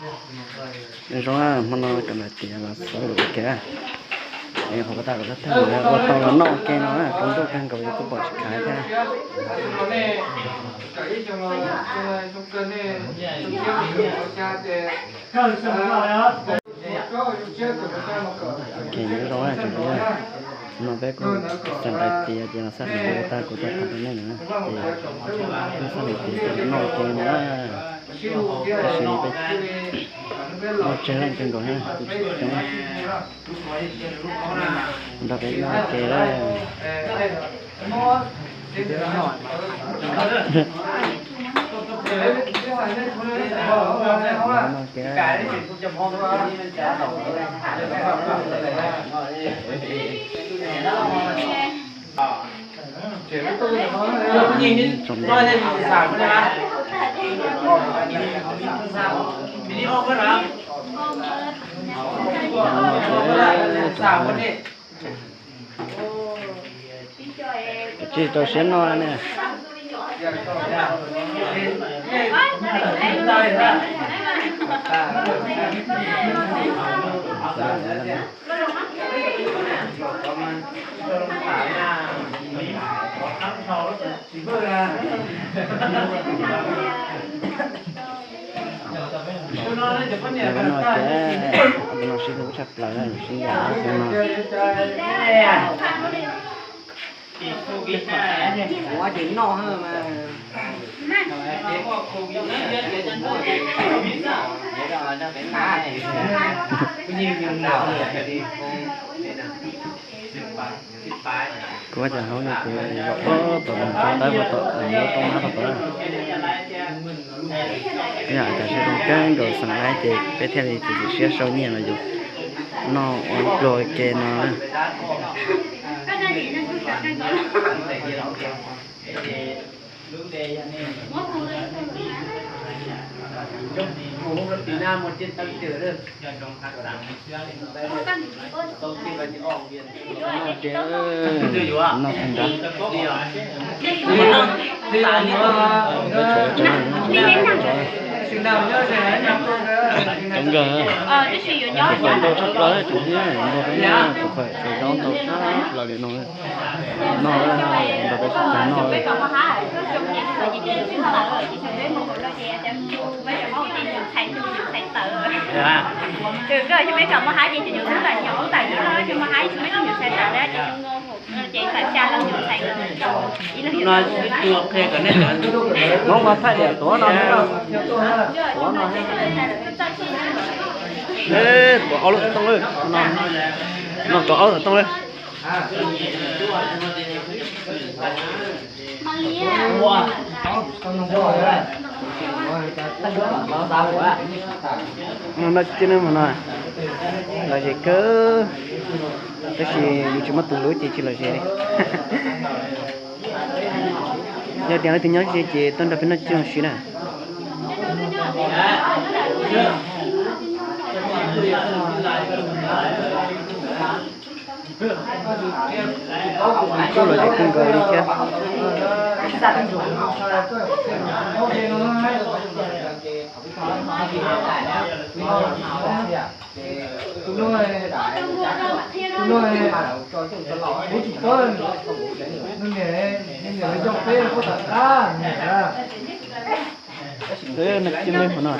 Nyob zoo, hmo no cov ntawm tias los xauj lus ua ke. Qhov ko tas kuv tab thawj ua tau los noj ua ke no, rau ntuj kawg nkaus yus kuj pom tsis khav thiab. Nyob zoo tsoom phooj ywg, no peb kuj xav hais tias ces los xauj lus ua ke tag kuv tau tham rau nej no ces kuj xav hais tias ces noj ua ke no, tab sis peb muaj tsawg leej kawg nkaus thiab kuj tsis coob, nrog peb noj ua ke lawm. Tsis tau siab noj ne. Ua no sib hlub tshaj plaws na, sib yam xwb no. Ua ces noj mas. Kuv cov hauv no kuv zaum tom tau tab tom yuav tau mab tom tod. Yam tam sim no kawg nkaus xeem laib ces peb thiaj li txiav txim siab sau nyiaj los yus noj ua ib pluag ua ke no. Noj kawg nrad. Coob nkawg, tus fawm ntau tshaj plaws tsoom phooj ywg, nrog peb noj tus fawm txhua zaub ntau tshaj plaws li no. Noj, nrog peb sib tag noj. Hmoob mas thaij tias tuav no, tuav no, tuav ob lub xov tooj, no tuav ob lub xov tooj li. Noj cia neb mus no, lom zem kawg, tab sis yus tsis muaj tus hlub ces tsis lom zem li. Yog tias leej twg nyob ze ces tuaj nrog peb noj cia ua si na. Kuj lom zem kawg nkaus li thiab. Noj cia neb mus no,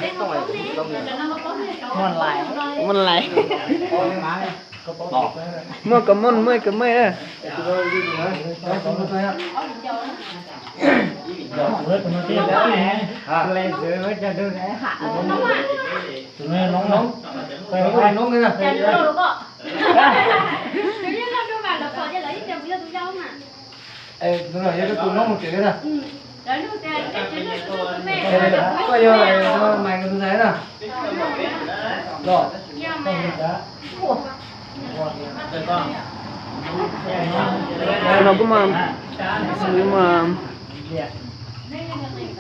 muaj lais, muaj comment, muaj comment na. Koj yog maiv tus ntxhais na? No kuj mas, mas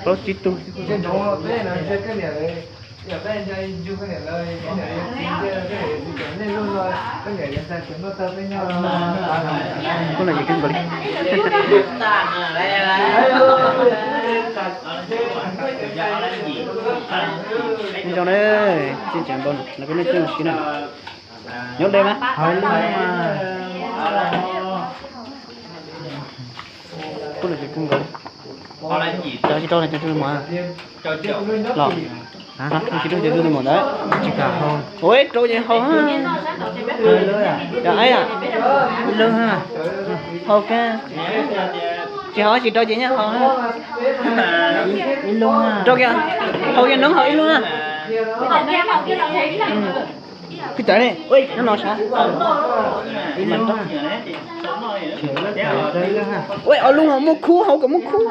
plaub tsib tug. Kuj lom zem kawg nkaus li. Nyob zoo na, tsis tseem npau no, lawv kuj nej tsis mus siv na. Nyob deb mas. Kuj lawm ces kuj nkaus. Cov tsis rau na cov tsis mus los. Tsis rau ces rau mus ntawd. Ua rau ces haus. Cov ib, haus kiag. Tsis haus tsis rau ces nyob haus. Rau kiag, haus kiag noob haus ib lub na. Kub tawv ne, nyob no sav. Ua ob lub haus muaj khub, haus kom muaj khub.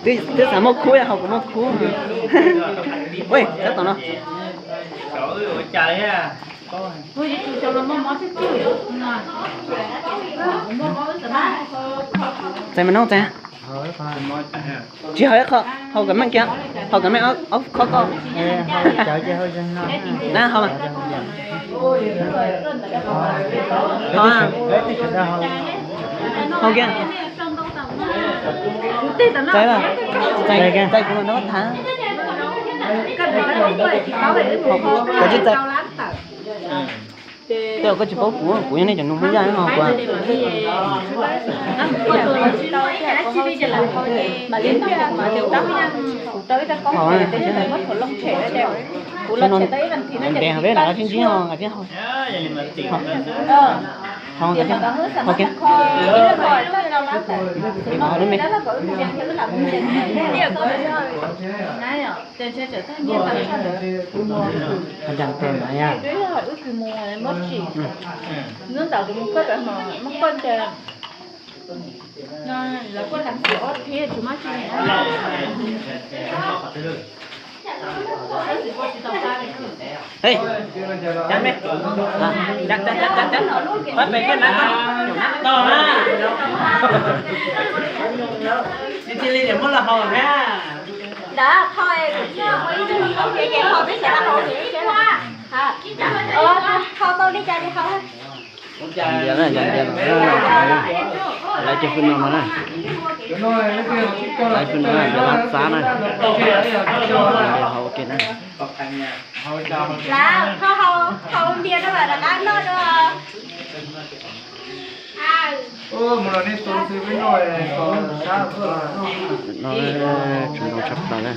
Twb xav muaj khub, haus kom muaj khub. Ua sab tom no. Txais mas no txais. Tsis haus ib qho, haus kom meej kiag, haus kom meej ob khob koj. Na haus mas. Haus kiag. Txais, txais kuv los nrog koj tham. Koj tsis txais. Tej zaum koj tsis paub kuv, kuv yog nej cov nus muaj yaj no kuv. Ntev ntev peb lam sib ntsib ho, ho kiag. Ntawd tho kuv tsis ua ib tug tau ces ces tho peb sawv daws haus ntxiv thiab. Haus tau li cas ces haus. Ntiav na, ntiav ntiav no, lawv cov hwj no no na, lawv hwj no na, ntiav lab xab na, ntiav haus ua ke na. Lawv tho haus, haus ntiav no mas rov qab noj dua. No tsis zoo tshaj plaws na.